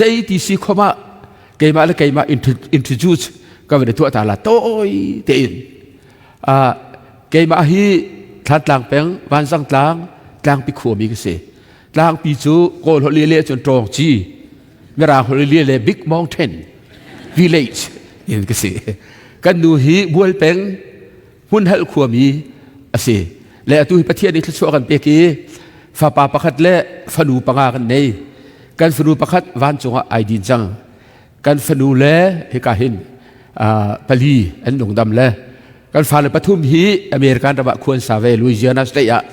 Zei ti si khom ah keimah le keimah introduce ka van i tuah ta la tawi tein. Keimah hi Thlantlang peng Vanzang tlang Tlangpi khuami ka si. Tlangpi cu Kawl holh le cun Ṭawng ci Mirang holh le Big Mountain Village in ka si. Kan nu hi Bual peng Hmunhalh khuami a si. Le atu hi Pathian nih thluachuah kan pek i fapa pakhat le fanu panga kan nei. Kan fanu pakhat vancung ah ai din cang. Kan fanu le hika hin pali an lungdam le kan fale pathum hi American ram ah khuan sa ve Louisiana state ah.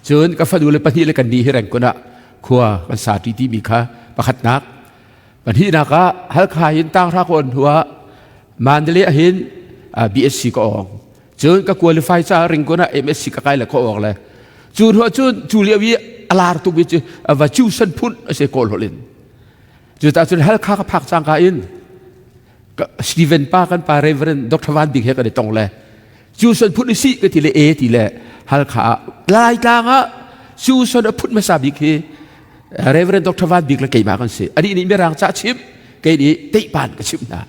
Cun ka fanu le pahnih le kan nih hi rengkun ah khua kan sa ṭi timi kha pakhatnak. Pahnihnak ah Halkha in tanghra ka on hnu ah Mandalay ah hin BSc ka awng. Cun ka qualify caah Ringkun ah MSc ka kai le ka awng le. Cu hnu ah cun cu lio i a lar tuk mi cu va Chusan phun a si Kawl holh in. Cu ta cun Halkha ka phak cangka in Stephen pa kan pa Reverend Dr. Van Bik he kan i tong le Chusan phun i si ka ti le e ti le Halkha ah Laitlang ah Chusan a phun hmasa bik hi Reverend Dr. Van Bik le keimah kan si. Anih nih mirang ca chim, kei nih teihpan ka chimh hna.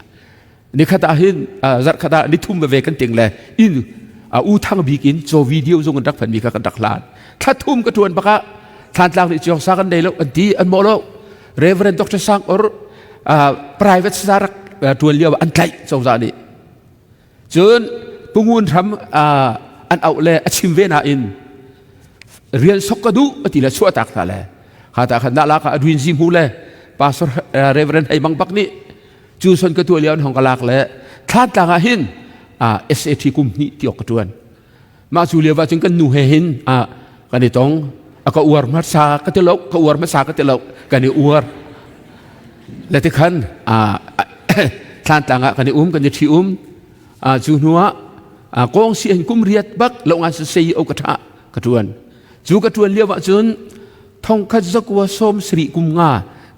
Nikhat ah hin zarhkhat ah nithum ve kan ting le in u thang bik in cho video zong an rak phan mi kha kan rak hlan. Thla thum ka tuan baka Thlantlang nih chiong sa kan nei lo an ti an mawh lo. Reverend Dr. Sang or private sa rak tuan lio an tlaih cozah nih. Cun pungun hram an auh le a chim ve nain rian sok ka duh a ti le chuah tak hna le kha ta khan la ka adwin zi hmu le pastor reverend hei mang bak nih cu son ka tuah lio an hong ka lak le thlan tlang ah hin SAT kum hnih tiok ka tuan mah cu lio ah cun kan nu he hin kan i tong a ka uar hmasa ka ti lo ka uar hmasa ka ti lo kan i uar le ti khan thlantlang ah kan i um kan i ṭhi um cu hnu ah kong si hin kum riat bak lo ngan sei o ka ṭha ka ṭuan cu ka ṭuan lio ah cun thongkhat zakua sawm sari kum nga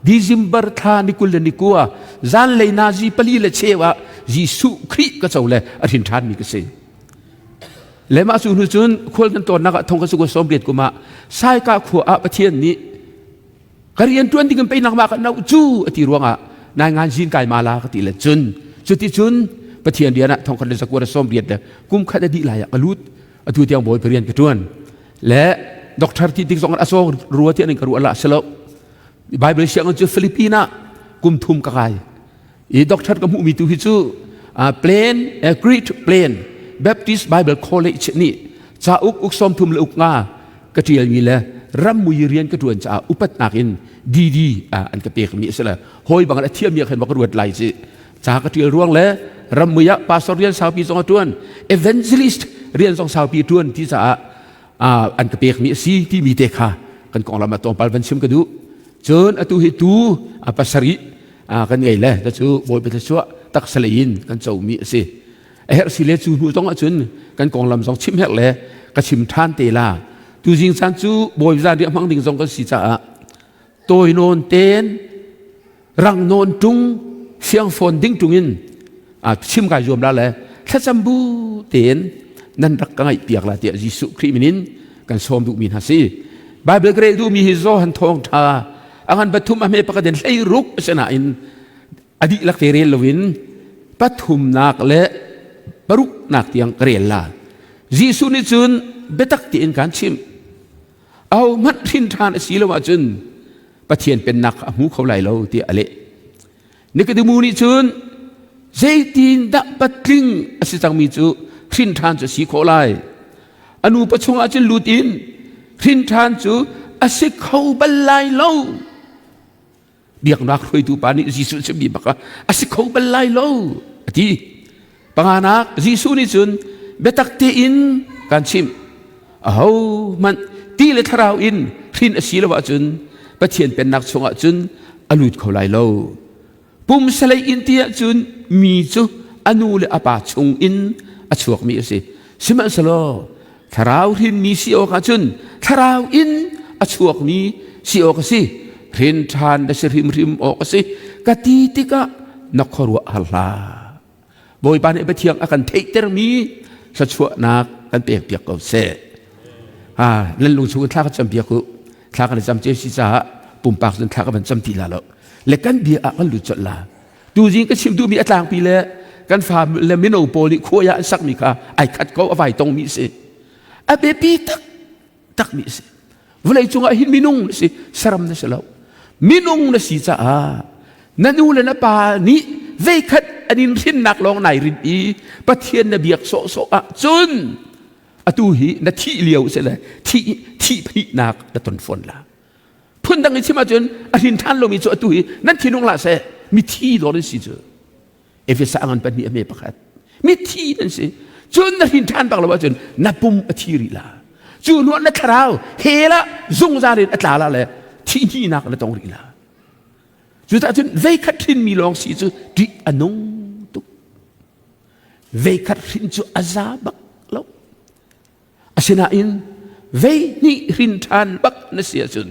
December thla ni kul le ni kua zanlei nazi pali le cheu ah Jesuh Khrih ka co le a hrin ṭhan mi ka si Le mah cu hnu cun khual kan tawnnak ah thong ka suku sawm riat kum ah Saika khua ah Pathian nih ka rian ṭuan ding in pei nangmah ka nauh cu a ti ruangah nai ngan zin kai ma la ka ti le cun cuti cun Pathian rian ah thong khat le zakua le sawm riat le kum khat a dih lai ah ka lut atu tiang bawi rian ka ṭuan le doctor ti tik zong a sawng rua ti an ka ruah la selo Bible siang cu Philippine ah kum thum ka kai I doctor ka hmuhmi tu hi cu Plain Great Plain Baptist Bible College nih cauk uk sawm thum le uk nga ka ṭialmi le rammui rian ka ṭuan caah upatnak in DD an ka pekmi a si le hawi bang a thiammi ah khan ka ruat lai ci ca ka ṭial ruang le rammui ah pastor rian saupi zong a ṭuan evangelist rian zong saupi ṭuan ti caah an ka pekmi a si timi te kha kan konglam ah tlawmpal van chim ka duh cun atu hi tu a pasarih kan ngei le ta cu Bawipa thluachuah taksa lei in kan comi a si a herh si le cu hnu zong ahcun kan konglam zong chim herh le ka chim ṭhan te la tu zing caan cu Bawi zan riah hmang ding zong kan si caah tawi nawn ten rang nawn ṭung siang fawn ding ṭung in chim kai zuam la le thlacam bu tein nan rak ka ngaih piak la tiah Jesuh Khrih min in kan sawm duhmi hna si Bible ka rel duhmi hi Johan thawngṭha a ngan pathum a hme pakhat in hlei ruk a si nain a dihlak te rel loin pathumnak le paruknak tiang ka rel la Jesuh nih cun biatak tiin kan chimh ahohmanh hrin ṭhan a si lo ahcun Pathian pennak a hmu kho lai lo tiah a leh Nikodemu nih cun zeitindah patling a si cangmi cu hrin ṭhan cu a si khawh lai a nu pa chungah cun lut in hrin ṭhan cu a si kho bal lai lo biaknak hruaitu pa nih Jesuh chimmi bak ah a si kho bal lai lo a ti panganak Jesuh nih cun biatak tein kan chimh ahohmanh ti le thlarau in hrin a si lo ahcun Pathian pennak chungah cun a lut kho lai lo pumsalei in ti ahcun mi cu a nu le a pa chung in a chuakmi a si sihmanhsehlaw thlarau hrinmi si awk ahcun thlarau in a chuakmi si awk a si hrin ṭhan na si hrimhrim awk a si ka ti tikah na khuaruah har hlah Bawipa nih Pathian a kan theihtermi thluachuahnak kan pekpiak ko seh. Ha, nan lung chung in thla ka campiak u. Thla kan i cam cio si caah pumpak cun thla ka van cam ti la lo. Le kan bia ah kan lut colh la. Tuzing ka chim duhmi a tlangpi le kan fa le mino pawl nih khuai ah an sakmi kha ai khat ko a vai tongmi si. A biapi tak takmi si. Vawlei cungah hin minung na si, saram na si lo. Minung na si caah na nu le na pa nih veikhat an in hrinnak lawng nai rin i Pathian na biak sawhsawh ahcun atu hi na thih lio si le thih thih phihnak na ton fawn la. Phundang in chim ahcun a hrin ṭhan lomi cu atu hi nan thinung hlah seh mithi dawr in si cu. Efesa ngan pahnih a me pakhat. Mithi nan si. Cun na hrin ṭhan bak lo ahcun na pum a thi rih la. Cu hnu na thlarau hell ah zungzal in a tla la le thih hnihnak na tong rih la. Cucaah cun veikhat hrinmi lawng si cu ṭih a nung tuk. Veikhat hrin cu a za bak lo. Asinain vei hnih hrin ṭhan bak na si ahcun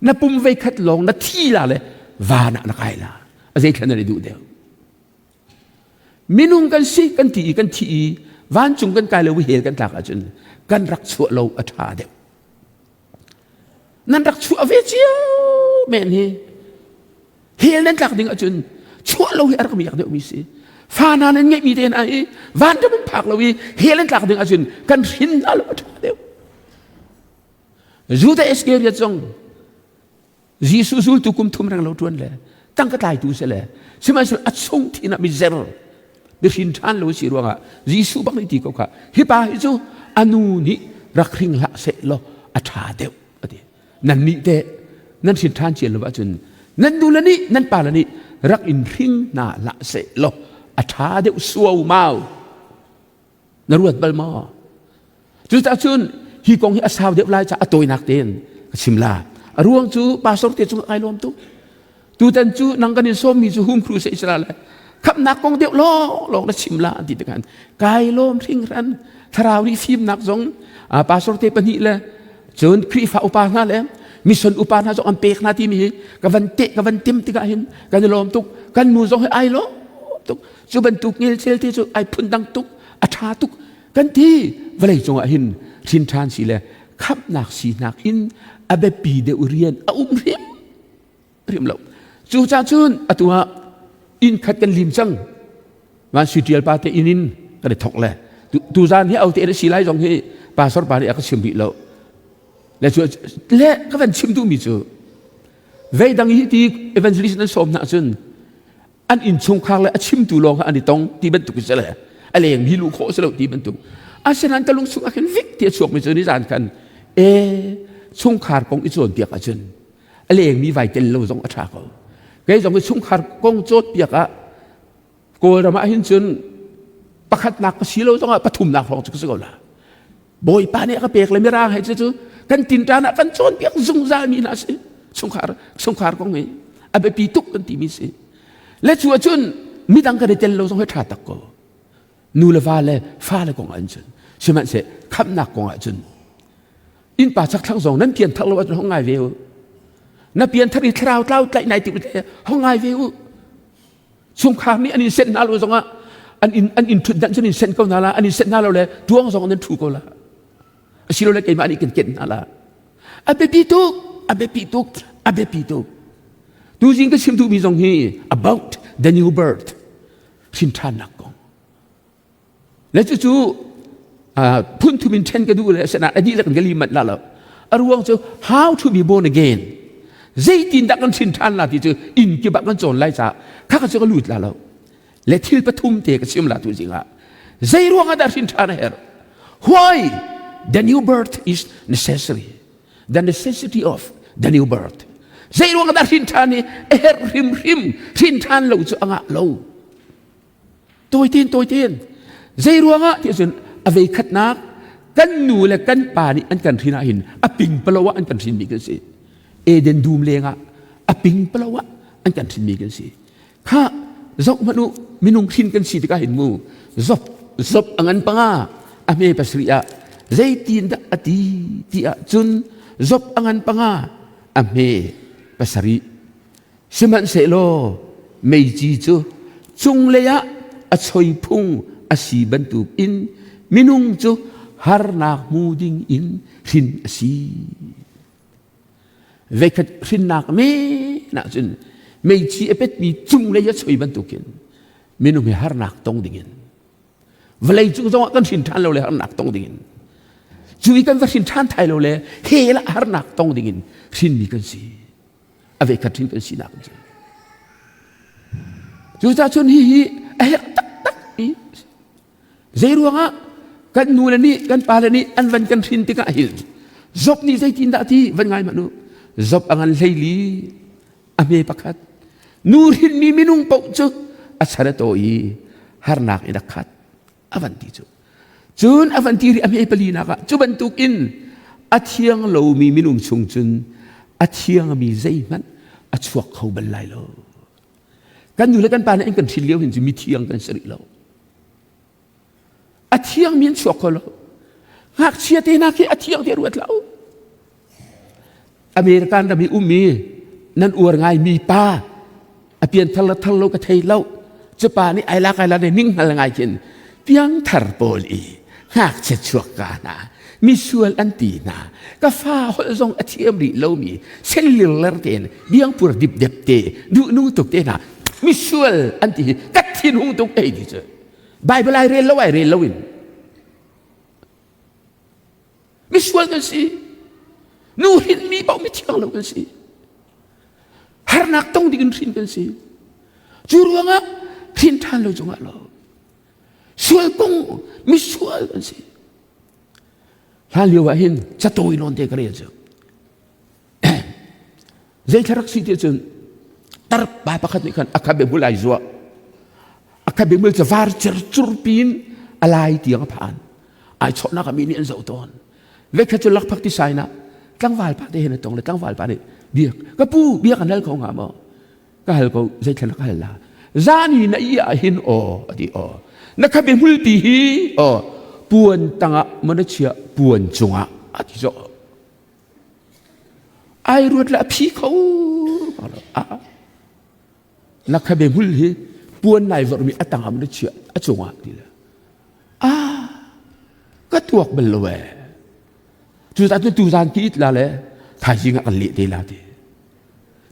na pum veikhat lawng na thi la le van ah na kai la. A zeithla nan i duh deuh. Minung kan si kan ti i kan thi i vancung kan kai lo i hell kan tlak ahcun kan rak chuah lo a ṭha deuh. Nan rak chuah ve cio men hi. Hell nan tlak ding ahcun chuah lo hi a rak miak deuhmi si. Fa hna nan ngeihmi te hna hi vanram an phak lo i hell an tlak ding ahcun kan hrin hna lo a ṭha deuh. Judah Iskariot zong Jesuh zultu kum thum reng lo ṭuan le tangka tlaitu si le sihmanhsehlaw a chung thin ah mizer mihrin ṭhan lo si ruangah Jesuh bak nih ti ko kha hi pa hi cu a nu nih rak hring hlah seh law a ṭha deuh a ti. Nannih teh nan hrin ṭhan cia lo ahcun nan nu le nih nan pa le nih rak in hring hna hlah seh law a ṭha deuh suaumau. Na ruat bal maw? Cucaah cun hi kong hi a sau deuh lai caah a tawinak tein ka chim la. A ruang cu pastor te cung ai lawm tuk. Tutan cu nang kan in sawmmi cu hum khru se Israel le khamnak kong deuh lawng lawng na chim la an ti tikhan kai lawm hringhran thlarau nih fimnak zong pastor te pahnih le cun Khrihfa upa hna le mission upa hna zong an pek hna timi hi ka van te ka van tim tikah hin kan i lawm tuk kan nu zong hi ai lawm tuk cu bantuk ngelcel te cu ai phundang tuk a ṭha tuk kan ti vawlei cungah hin hrin ṭhan si le khamhnak sinak in a biapi deuh rian a um hrim hrim lo cucaah cun atu ah inn khat kan lim cang van sui ṭial pa te inn in kan i thok le tuzan hi aute na si lai zong hi pastor pa nih a ka chim rih lo le cu le ka van chim duhmi cu veidang hi ti evangelist nan sawm hna cun an innchungkhar le a chimtu lawng kha an i tong ti bantuk si le a leng mi luh khawh si lo ti bantuk asinain ka lung chungah khin vik ti a chuakmi cu nizan khan e chungkhar kong i cawnpiak ahcun a leng mi vai tel lo zong a ṭha ko kei zong hi chungkhar kong cawnpiak ah Kawlram ah hin cun pakhatnak ka si lo zongah pathumnak hrawng cu ka si ko la Bawipa nih a ka pek le mirang he cu kan tinṭan ah kan cawnpiak zungzal mi hna si chungkhar chungkhar kong hi a biapi tuk kan timi si le cu ahcun midang kan i tel lo zong hi ṭha tak ko nu le va le fa le kong ah cun sihmanhseh khamhnak kong ah cun innpa chakthlang zong nan pian thar lo ahcun hong ngai ve u na pian thar i thlarau tlau tlaih nai tik hong ngai ve u chungkhar nih an in senh hna lo zongah an in an in ṭhut cun in senh ko hna la an in senh hna lo le tuang zong nan ṭhu ko la asilole keimah nih kan kenh hna la a biapi tuk a biapi tuk a biapi tuk tuzing ka chim duhmi zong hi about the new birth hrin ṭhannak kong Le cucu phun thum in ṭhen ka duh le asinain a dihlak in ka lim manh la lo. A ruang cu how to be born again. Zeitin dah kan hrin ṭhan la ti cu inn kip ah kan cawn lai caah kha ka cu ka lut la lo. Le thil pathum te ka chim la tu zing ah. Zei ruang ah dah hrin ṭhan a herh? Why the new birth is necessary? The necessity of the new birth. Zei ruang ah dah hrin ṭhan hi a herh hrimhrim hrin ṭhan lo cu a ngah lo. Tawitin tawitin zei ruangah ti cun a vei khatnak kan nu le kan pa nih an kan hrin ah hin a ping palo ah an kan hrinmi kan si. Eden dum lengah a ping palo ah an kan hrinmi kan si. Kha zoh hmanh u minung hrin kan si tikah hin mu zop zop a ngan panga a hme pasarih ah zeitin dah a ti ti ah cun zop a ngan panga a hme pasarih Sihmanhsehlaw meici cu cunglei ah a choi phung a si bantukin minung cu harnak hmu ding in hrin a si. Veikhat hrinnak men ahcun Meici a petmi cunglei a choi bantukin minung hi harnak tong dingin vawlei cung zongah kan hrin ṭhan lo le harnak tong dingin cu i kan va hrin ṭhan thai lo le hell ah harnak tong dingin hrinmi kan si. A ve khat hrin kan sinak cu. Cucaah cun hihi a herh taktak i zei ruangah kan nu le nih kan pa le nih an van kan hrin tikah hin Job nih zeitindah ti van ngai hmanh u. Job a ngan hleili a hme pakhat nu hrinmi minung paoh cu a chan a taw i harnak in a khat a van ti cu. Cun a van ti rih a hme palinak ah cu bantukin a thiang lomi minung chung cun a thiangmi zeihmanh a chuak kho bal lai lo. Kan nu le kan pa nih an kan hrin lio hin cu mithiang kan si rih lo. A thiangmi an chuak kho lo. Ngakchia te hna khi a thiang te ruat lo. American ram i ummi nan uar ngaimi pa a pianthar le thar lo ka thei lo. Cu pa nih ai lak ai lak ning hngal ngai khin piangthar pawl i ngakchia chuak ka hna misual an ti hna ka fa holh zong a thiam rih lomi senlirler tein biangpur dipdep te duhnu tuk te hna misual an ti hi ka thinhung tuk ei ti cu Bible ai rel lo ai rel lo in misual kan si nu hrinmi paoh mithiang lo kan si harnak tong ding in hrin kan si cu ruangah hrin ṭhan lo cungah lo sual kong misual kan si hlan lio ah hin catawi nawn te ka rel cu Zeithla rak si ti cun tarpa pakhat nih khan a khabe hmul ai zuah. A khabe hmul cu var cercur piin a lai tiang a phan. Ai chawhnak ah mi nih an zoh tawn. Vekhat cu lakphak ti sai na tlangval pa te hin a tong le tlangval pa nih biak ka pu bia kan hal kho hnga maw? Ka hal ko zeithla na ka hal la. Zani na i ah hin aw a ti aw. Na khabe hmul ti hi aw puan tangah maw na chiah puan cungah a ti zawh. Ai ruat le a phi kho lo. Na khabe hmul hi puan nai vorhmi a tangah na chiah a cungah ti le. Ah, ka tuak bal lo ee. Cu zan tu zan ki it la le thaizing ah kan leh te la ti.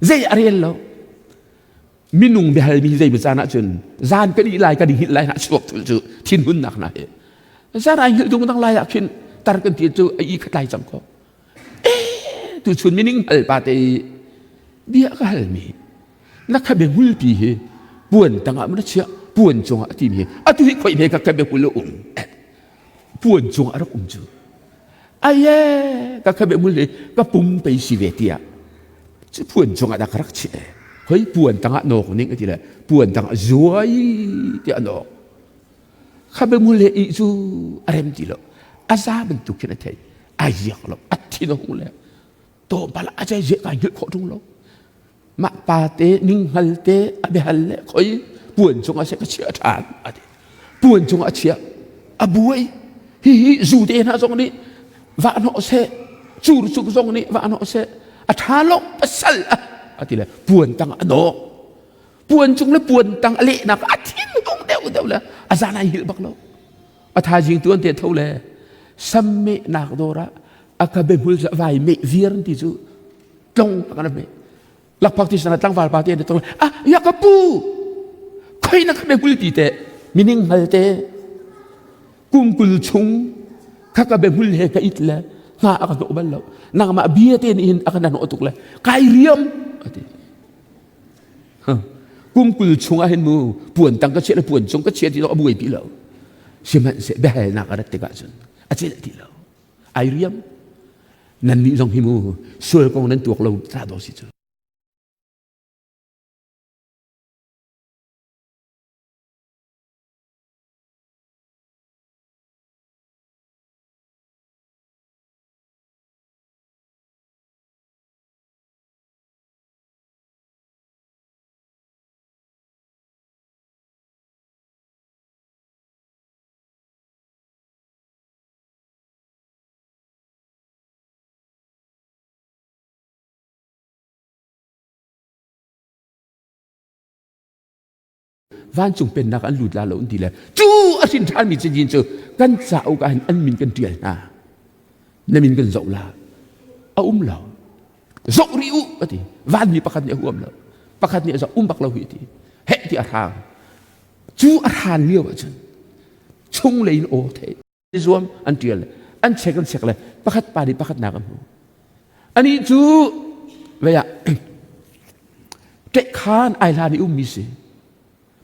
Zei a rel lo. Minung biahalmi zei caan ah cun zan kan ih lai kan i hngilh lai na chuak thul cu thinhunnak na he. Zan ai hngilh dung dang lai ah khin tar kan ti cu a i khat lai cang ko. Eh, tu chun mining hal pa te bia ka hal mi na khabe hmulpi hi puan tangah na chiah puan cungah a timi hi atu hi khoi hme ka khabe hmul um puan cungah rak um cu aye ka khabe hmul hi ka pum pei si ve tiah cu puan cungah dah ka rak chiah hoi puan tangah nok ning ati le puan tangah zuai tiah nok Khabe mul he ih cu a rem ti lo. A za bantuk khin a thei. Ai ziak lo. A thin a hung le. Tlawmpal a cai ziak kai hngilh khawh ṭung lo. Mah pa te ninghngal te a biahal le khoi puan cungah seh ka chiah ṭhan a ti. Puan cungah a chiah. A buai. Hihi zu te hna zong nih vah hnawh seh. Cur cuk zong nih vah hnawh seh. A ṭha lo pasal a ti le puan tang a nawk. Puan cung le puan tang a lehnak a thin hung deuh deuh le a zan ai hil bak lo. A thaizing tuan te tho le sammehnak dawr ah a ka behmul cu a vai meh viar ti cu tlong kan meh. Lakphak ti sana tlangval pa te ne tong ah ya ka pu khoi na ka behmul ti te mining hngal te kum kul chung kha ka behmul he ka it le hna a ka hnawh bal lo nangmah bia te nih hin a ka hnawh tuk le kai riam ati Kum 20 chung ah hin mu puan tang ka chiah le puan cung ka chiah ti lo a buai pi lo. Sihmanhseh biahalnak a rat tikah cun a celh ti lo. Ai riam. Nan nih zong hi mu sual kong nan tuak lo ta daw si cu. Vancung pennak an lut la lo an ti le cu a hrin ṭhanmi cazin cu kan cauk ah hin an min kan ṭial hna na min kan zoh la a um lo zoh rih u a ti vanmi pakhat nih a huam lo. Pakhat nih a zoh um bak lo hi ti. Heh ti a hrang. Cu a hran lio ahcun chunglei in aw thei. Zuam an ṭial le an check an check le pakhat pa nih pakhat nak a hmu. Anih cu vei ah ṭekkhan ai hlan i ummi si.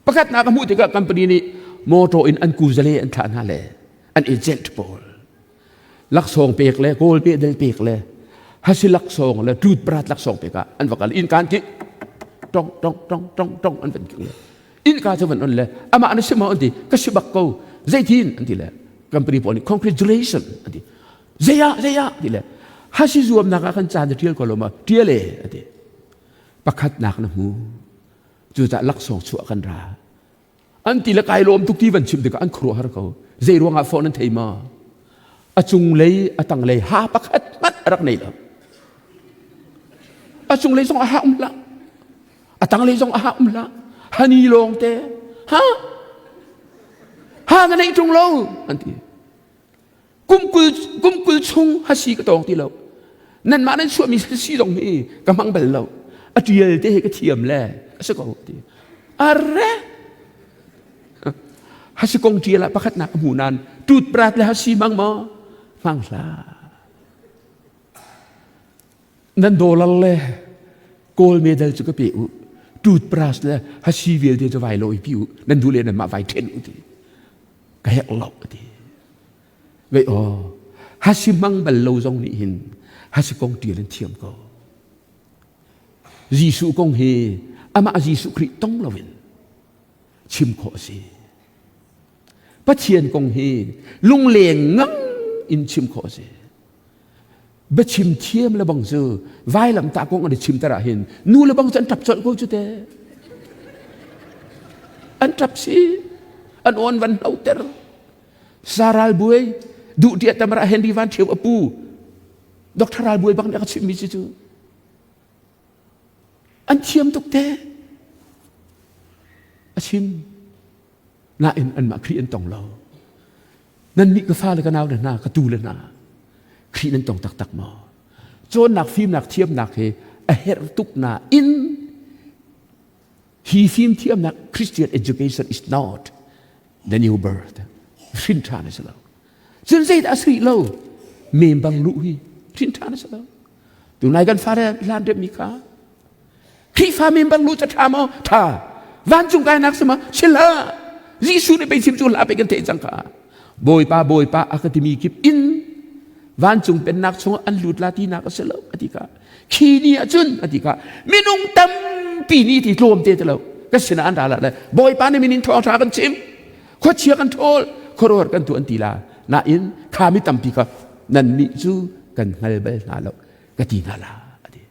Pakhatnak a hmuh tikah company nih motor in an kuzale an thlah hna le an agent pawl laksawng pek le kawl pe del pek le hasi laksawng le toothbrush laksawng pek ah an va kal inn kaan ki tong tong tong tong tong an van ki le innka cu van on le amah na si maw an ti ka si bak ko zeitin an ti le company pawl nih congratulation an ti zeiah zeiah ti le hasi zuamnak ah kan caan na tial ko lo ma tial e an ti pakhatnak na hmu Cucaah laksawng chuah kan ra. An ti le kai lawm tuk ti van chim tikah an khuaruahhar ko. Zei ruangah fawh nan thei ma? A cunglei a tanglei ha pakhat hmanh a rak nei lo. A cunglei zong a ha um hlah. A tanglei zong a ha um hlah. Hani lawng te. Ha? Ha na neih ṭung lo an ti. Kum kul kum kul chung hasi ka tawng ti lo. Nanmah nan chuahmi hasi zong hi ka hmang bal lo. A ṭial te hi ka thiam le a si ko ti. Arre! Hasi kong ṭial ah pakhatnak a hmu nain toothbrush le hasi hmang maw? Hmang hlah. Nan dollar le kawl medal cu ka pe u. Toothbrush le hasi vialte cu vai lawi pi u. Nan duh le nanmah vai ṭhen u ti. Ka herh lo ti. Vei aw, hasi hmang bal lo zong nih hin hasi kong ṭial an thiam ko. Jesuh kong hi amah Jesuh Khrih tong loin chim khawh a si. Pathian kong hi lungleng ngang in chim khawh a si. Biachim thiam le bang cu vailamtah kong an i chimter ah hin nu le bang cu an ṭap colh ko cu te. An ṭap si. An awn van hnoter. Saral buai duh tia tamara Henry Van Thio a pu Dr. Ral Buai bak nih a ka chimhmi si cu. An thiam tuk te. A chim. Nain anmah Khrih an tong lo. Nannih ka fale ka nau le hna ka tu le hna Khrih nan tong taktak maw? Cawnnak fimnak thiamnak hi a herh tuk nain hi fimthiamnak Christian education is not the new birth. Hrin ṭhan a si lo. Cun zeidah a si lo? Membang luh hi hrin ṭhan a si lo. Tunai kan fale hlan remmi kha Khrihfa member lu ca ṭha maw? Ṭha. Vancung kainak si maw? Si hlah. Jesuh nih pei chim cu hlah pei kan theih cang kha. Bawipa Bawipa a ka timi kip in vancung pennak chungah an lut la tinak a si lo a ti kha. Khi ni ah cun a ti kha minung tampi nih ti tlawm te ti lo ka sinah an ra la le Bawipa nih min in thawngṭha kan chim khuachia kan ṭhawl khuaruahhar kan tuah an ti la nain kha mi tampi kha nannih cu kan hngal bal hna lo ka ti hna la a ti.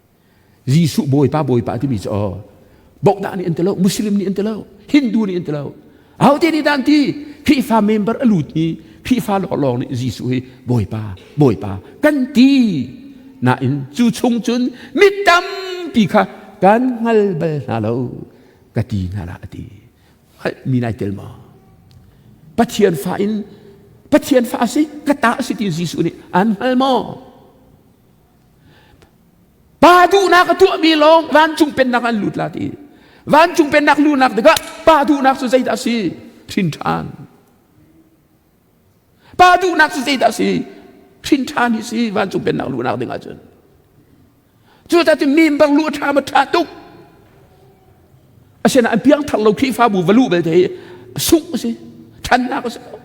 Jesuh Bawipa Bawipa timi cu aw Bokdah nih an ti lo Muslim nih an ti lo Hindu nih an ti lo ahote nih dah an ti Khrihfa member a lut mi Khrihfa lawnglawng nih Jesuh hi Bawipa Bawipa kan ti nain cu chung cun mi tampi kha kan hngal bal hna lo ka ti hna la a ti hngalh mi nai tel maw Pathian fa in Pathian fa a si ka ta a si ti Jesuh nih an hngal maw Pa duhnak a tuahmi lawng vancung pennak an lut la ti. Vancung pennak luhnak tikah pa duhnak cu zeidah a si? Hrin ṭhan. Pa duhnak cu zeidah a si? Hrin ṭhan hi si vancung pennak luhnak ding ahcun. Cucaah cu member luh a ṭha ma ṭha tuk. Asinain an piangthar lo Khrihfabu va luh belte hi sungh a si. Ṭhannak a si lo.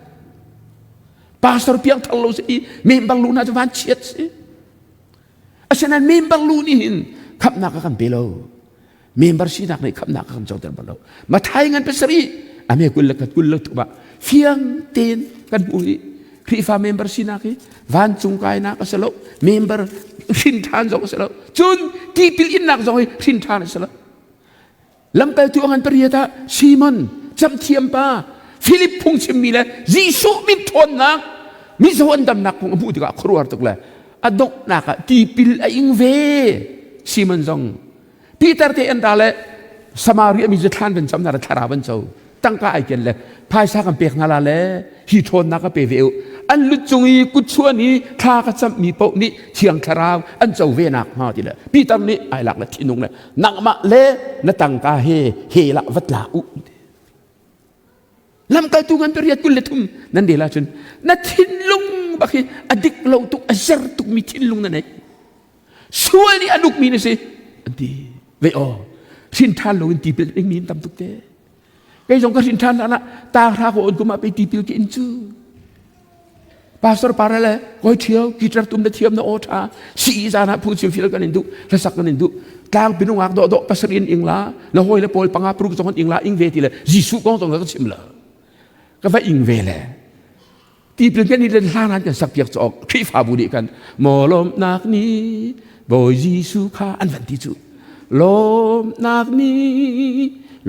Pastor piangthar lo si i member luh hna cu vanchiat si. Asinain member lu nih hin khamhnak a kan pe lo. Member sinak nih khamhnak a kan coter bal lo. Mathai ngan pasarih ame kul le khat kul le thum ah fiang tein kan hmuh hi Khrihfa member sinak hi vancung kainak a si lo. Member hrin ṭhan zong a si lo. Cun tipil innak zong hi hrin ṭhan a si lo. Lamkaltu a ngan pariat ah Simon camthiam pa Philip phungchimmi le Jesuh min ṭhawnnak mizaw an damnak kong a hmuh tikah khuaruahhar tuk le a donghnak ah tipil a ing ve Simon zong Peter te an ra le Samaria mi cu thlan van cam na thlarau van co. Tangka ai ken le phaisa kan pek hna la le hi ṭhawnnak ka pe ve u. An lut cung i kutchuan i thla ka camhmi paoh nih Thiang Thlarau an co ve nak hnga ti le Peter nih ai lak le thinung le nangmah le na tangka he he lah va tla u. Lamkaltu ngan pariat 23 nan rel ahcun na thinlung bak hi a dik lo tuk a zer tukmi thinlung na nei. Sual nih a nukmi na si an ti. Ve aw hrin ṭhan loin tipil dingmi an tam tuk te. Kei zong ka hrin ṭhan hlan ah tanghra ko on kum ah pei tipil ka in cu. Pastor para le koi ṭhio guitar tum na thiam na aw ṭha sii zan ah phu chim fil kan in duh hlasak kan in duh tlang pinung ak dawh dawh pasar in ing la na hawi le pawl panga pruk zong ing la ing ve ti le Jesuh kong zong ka chim la ka va ing ve le tipil kan i len hlan an kan sak piak cawk Khrihfabu nih kan maw lawmhnak ni Bawi Jesuh kha an van ti cu lawmhnak ni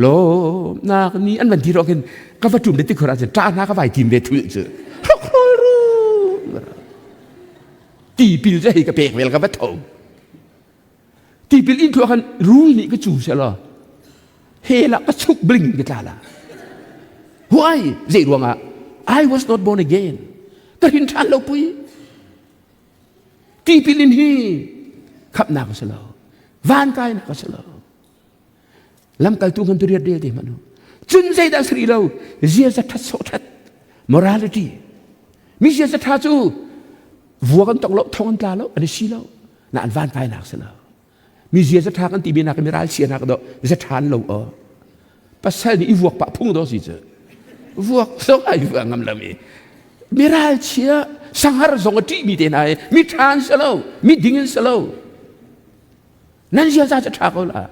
lawmhnak ni an van ti ro khin ka va ṭum le tikhur ahcun ṭah hna ka vai tim ve thul cu hrokhrol ru tipil cu hei ka pek vel ka va tho tipil in thluah khan rul nih ka cu selaw he la ka chuk bling ka tla la why zei ruangah I was not born again ka rin ṭhan lo pui Tipil in hi khamhnak a si lo. Van kainak a si lo. Lamkaltu kan period rel te hmanh u. Cun zeidah a si rih lo? Ziaza ṭhat sawh ṭhat. Morality. Mi ziaza ṭha cu vua kan tong lo, thong an tla lo, an i si lo. Na an van kainak si lo. Mi ziaza ṭha kan timi nak mi ral sianak do za ṭha an lo aw. Pasal nih i vuak pah phung do si cu. Vuak zong ai vuak ngam lo mi. Mi ral chia sanghar zong a ṭihmi te hna i mi ṭha an si lo, mi ding an si lo. Nan ziaza cu ṭha ko la.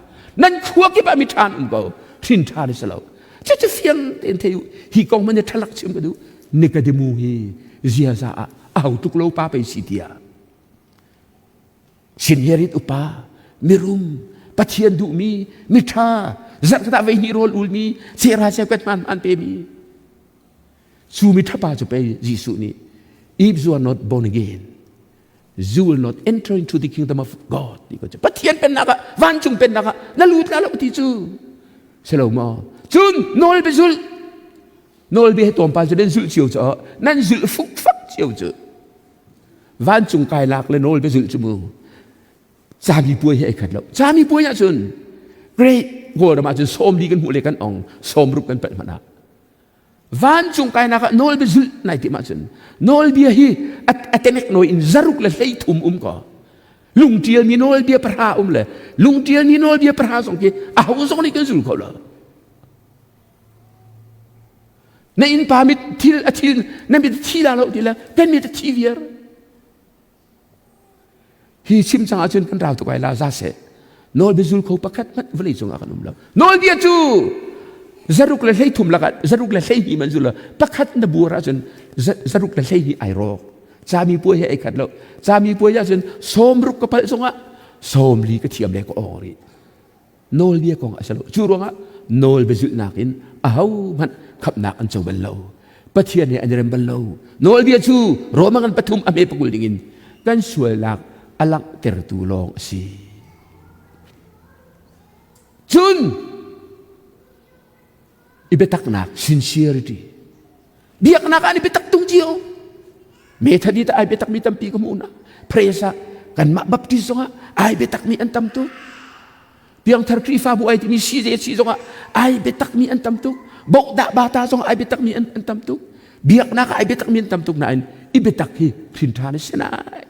Nan khua kip ah mi ṭha an um ko. Hrin ṭha an si lo. Cucu fiang tein thei u. Hi kong man ṭhalak chim ka duh. Nikodemu hi ziaza ah a ho tuk lo pa pei si tiah. Sinherit upa, mirum, Pathian duhmi, miṭha, zarhkhat ah veihnih rawl ulmi, sehra seukat hmaan hmaan pemi. Cu miṭha pa cu pei Jesuh nih, if you are not born again, you will not enter into the kingdom of God. Ti ko cu. Pathian pennak ah, vancung pennak ah na lut la lo ti cu. Selo maw? Cun nawl biazulh. Nawl bia hi tlawmpal cu nan zulh cio cu nan zulh fukfak cio cu. Vancung kai lak le nawl biazulh cu mu cami puai he ai khat lo. Cami puai ahcun great Kawlram ahcun 40 kan hmuh le kan ong 60 kan palh hmanh ah vancung kainak ah nawl biazulh nai tim ahcun nawlbia hi a tenek nawi in zaruk le 33 um ko lungtialmi nawlbia pahra um le lungtialmi nawlbia pahra zong khi aho zong nih kan zul kho lo Na innpa mit thil a thil na mit thi la lo ti le kan mit a thi viar. Hi chim cang ahcun kan rau tuk ai la za seh. Nawlbia zul kho pakhat hmanh vawlei cungah kan um lo. Nawlbia cu zaruk le 33 lakah zaruk le 12 man zul lo. Pakhat na buar ahcun zaruk le 12 ai rawk. Cami puai he ai khat lo. Cami puai ahcun 60 ka palh zongah 40 ka thiam le ka awng rih. Nawlbia kong a si lo. Cu ruangah nawlbia zulhnak in ahohmanh khamhnak an co bal lo. Pathian he an i rem bal lo. Nawlbia cu Roma ngan pathum a hme pakul dingin kan sualnak a langhtertu lawng a si. Cun i biataknak sincerity biaknak ah an i biatak tung cio Methodist ai biatakmi tampi ka hmuh na praise ah kanmah Baptist zongah ai biatakmi an tam tuk piangthar Khrihfabu ai timi CJC zongah ai biatakmi an tam tuk bohdah bata zongah ai biatakmi an, an tam tuk biaknak ah ai biatakmi an tam tuk nain i biatak hi hrin ṭha na sinai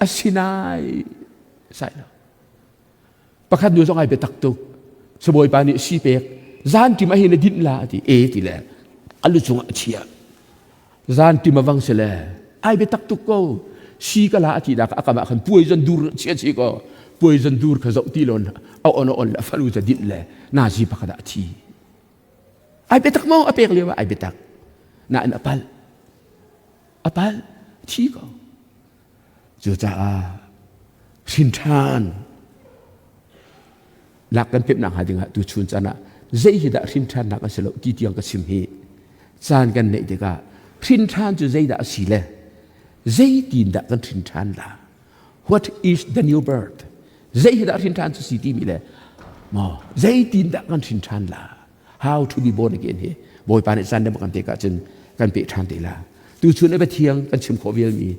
a sinai sai lo Pakhat nu zong ai biatak tuk. Sibawipa nih si pek. Zan tim ahin na dinh la ati. E ti le a lu cungah a chia. Zan tim a vang si le ai biatak tuk ko. Si ka la ati dak a kam ah khan poison dur chia chi ko. Poison dur kha zoh ti lon a on a on le falu ca dinh le nazi pakhat ah a thi. Ai biatak maw a pek lio ah ai biatak. Nain a pal. A pal. Thi ko. Cucaah hrin ṭhan lak kan pemhnak hnga dingah tuchun caan ah zei hi dah hrin ṭhannak a si lo ti tiang ka chim hi caan kan neih tikah hrin ṭhan cu zeidah a si le zeitin dah kan hrin ṭhan la what is the new birth zei hi dah hrin ṭhan cu si timi le maw zeitin dah kan hrin ṭhan la? How to be born again hi Bawipa nih caan dang kan pek ahcun kan peh ṭhan te la. Tuchun a biathiang kan chim khawh vialmi.